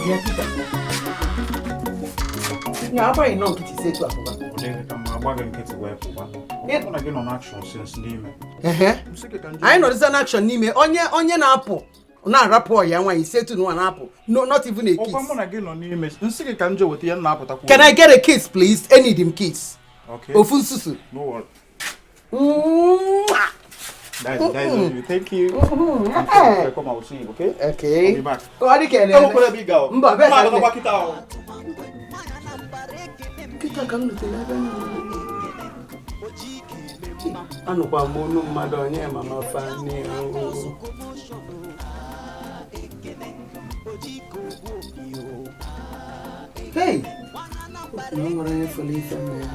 Bịa kịta. Ya agbaghị nọ nkịtị si etu apụba. Ọ dịghị ka ma agba gị nkịtị wee pụba. Mụ na gị nọ n'action since n'ime. Ehe. Anyị nọrịza n'action n'ime onye onye na-apụ na-arapụ ọya nwaanyị si etu nwa na-apụ, no, not even a kiss. Ọkwa mụ na gị nọ n'ime, nsị gị ka m jee weta ihe m na-apụtakwa. Can I get a kiss, please? I need him kiss. Okay. Ofu nsusu. No worry. Mwah. That is on you. Thank you. I'm come, I will see you, okay? Okay. I'll be back. Ka ọ dị ka elele. Enwekwara ebe ị ga o. Mba, bịa ka Mma nne. alọtakwa kịta o. Kịta ka m rutere ebe m nọ. Anụkwa m olu mmadụ onye mama Fani o. Hey! Na o nwere onye fọrọ ife mere ya.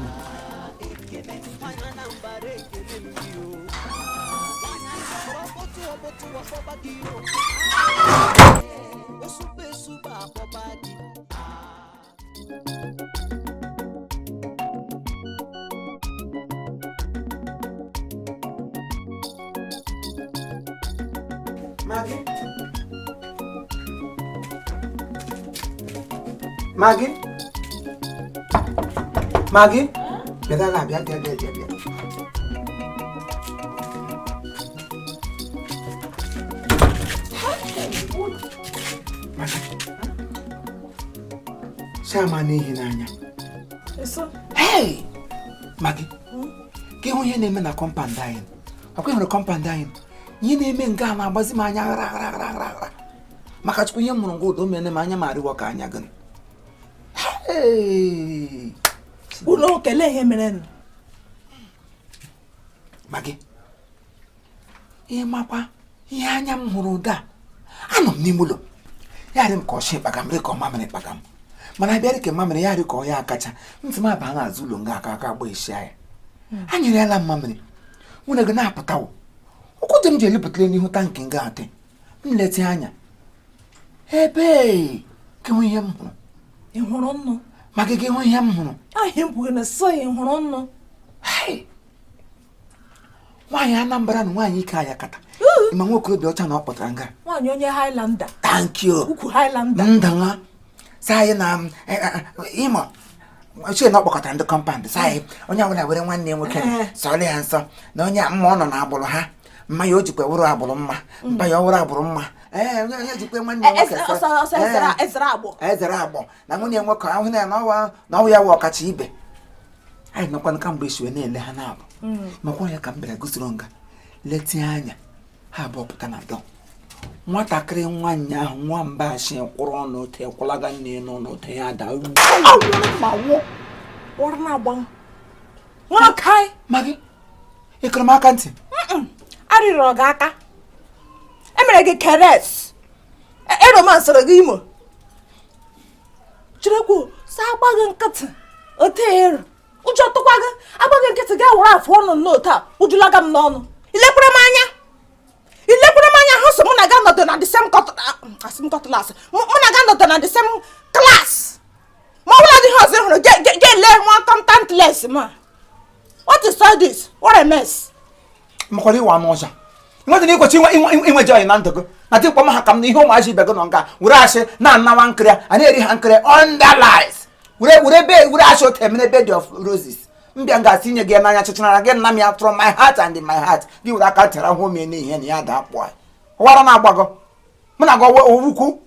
Maggie? Maggie? Maggie? Bịa bịa bịa bịa bịa bịa bịa. Maggie. Shama n'ihi n'anya. Hey! Maggie, ka ịhụ ihe na-eme na compound anyị. Ọkwa ị hụrụ compound anyị? Ihe na-eme nga a na-agbazi m anya aghara aghara aghara aghara aghara. Maka Chukwu, ihe m hụrụ nga ụdọ mere m anya m arịwọ ka anya gị. Hey! Unu kelee ihe mere nụ. Maggie, ihe makwa ihe anya m hụrụ ụda anọ m n'ime ụlọ ya dị m ka ọchị kpaga m dị ka ọ mamịrị kpaga m, mana abịa dị ka mamịrị ya dị ka ọ ya akacha ntị m aba n'azụ ụlọ nga aka aka agba isi ya anyere ya la mamịrị nwunye gị na-apụtawo ụkwụ dị m ji elipụtara n'ihu tankị nga atị m leta anya ebe ka hụ ihe m hụrụ. Ị hụrụ nnụ? Maka gị hụ ihe m hụrụ. Ahịa m kwuru na sọ ị hụrụ nnụ. Hey! Nwaanyị Anambra na nwaanyị ike aya kata ma nwa okorobịa ọcha na ọ kpọtara nga. Nwaanyị onye Highlander. Thank you. Ukwu Highlander. Ndanga sị anyị na ịma ochie na ọ kpọkọtara ndị compound sị anyị onye ọbụla were nwanne ya nwoke sọrọ ya nsọ na onye mma ọ nọ na agbụrụ ha mma ya o jikwa wụrụ agbụrụ mma mpa ya ọ wụrụ agbụrụ mma ee onye onye jikwa nwanne ya nwoke Ọsọ ezere agbọ. Ezere agbọ na nwunye nwoke ahụ na ya na ọwa na ọwụ ya wụ ọkacha ibe anyị nọkwa kamgbe esi wee na-ele ha na-abụ makwa ya ka m bịara gosiri nga letie anya ha abụọ pụta na dọ nwatakịrị nwaanyị ahụ nwamba asị kwụrụ ọnụ ote kwụlaga nne n'ụlọ ote ya da. Ma nwụọ. Ọrụ na-agba. Nwoke anyị. Maggie, ịkụrụ m aka ntị. Arịrịọ gị aka. Emere gị caress. Eromansịrị gị imo. Chirekwu, sa agba gị nkịtị. Ote ero. Ụjọ tụkwa gị. Agba gị nkịtị gị awụrụ afụ ọnụ nnọọ taa. Ujulaga m n'ọnụ. Ilekwere m anya. Ilekwere m anya hụ so mụ na gị nọdụ na the same asị m cutlass. Mụ na gị nọdụ na the same class. Ma ọ bụla dị ihe ọzọ ị hụrụ ga-ele nwa contact lens ma. What is all this? What a mess. Makwara ịwa anụ ọcha nwetara ikwechi inwe joy na ndụ gị na dịkwa m ha ka m na ihe ụmụazị ibe gị nọ nga were asị na-anawa nkịrị a na-eri ha nkịrị under lies were were be were asị otu emere bed of roses mbịa nga asị nye gị n'anya chịchara gị nna m ya from my heart and in my heart gị were aka tara hụ m n'ihe na ya daa kpụọ wara na-agbagọ mụ na gị owukwu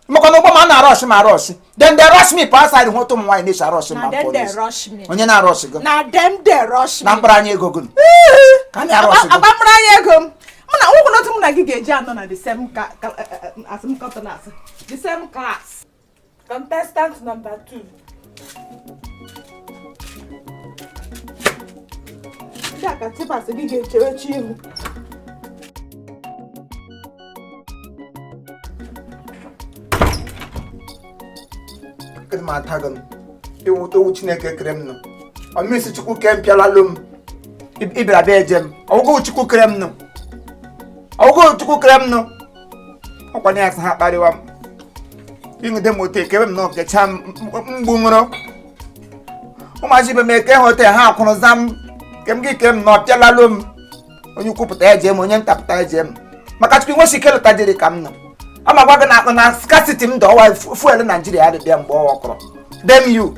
maka na ụgbọ ma a na-arọshị ma arọshị then they rush me pa outside hụ otu ụmụ nwaanyị na-esi arọshị ma Na them they police rush me. Onye na-arọshị gị? Na them they rush Na me. mkpụrụ anya ego gị ka a na-arọshị gị. Agba mkpụrụ anya ego m. Mụ na nwụkwụ n'otu mụ na gị ga-eji anọ na the same asị m cutlass. The same class. Contestant number 2. Ndị a ka tipas gị ga-echewe chi ihu. Kedu m ata gị iwu owu Chineke kere m nụ ọmịsị Chukwu ke m pịalalụ m ịbịara bịa eje m ọgwụgwụ Chukwu kere m nụ ọgwụgwụ Chukwu kere m nụ ọkwa na ya sị ha kparịwa m ịṅụde m otu ekewe m na okecha m mgbu nwụrụ ụmụazị ibe m eke ha ote ha akwụrụ za m ke m gị kere m na ọ pịalalụ m onye ukwu pụta eje m onye nta pụta eje m maka Chukwu nwesi ike lụta dịrị ka m nọ. Ama gwa gị na scarcity m dọwa fuel Naijiria adịbịa mgbe ọ kọrọ. Damn you.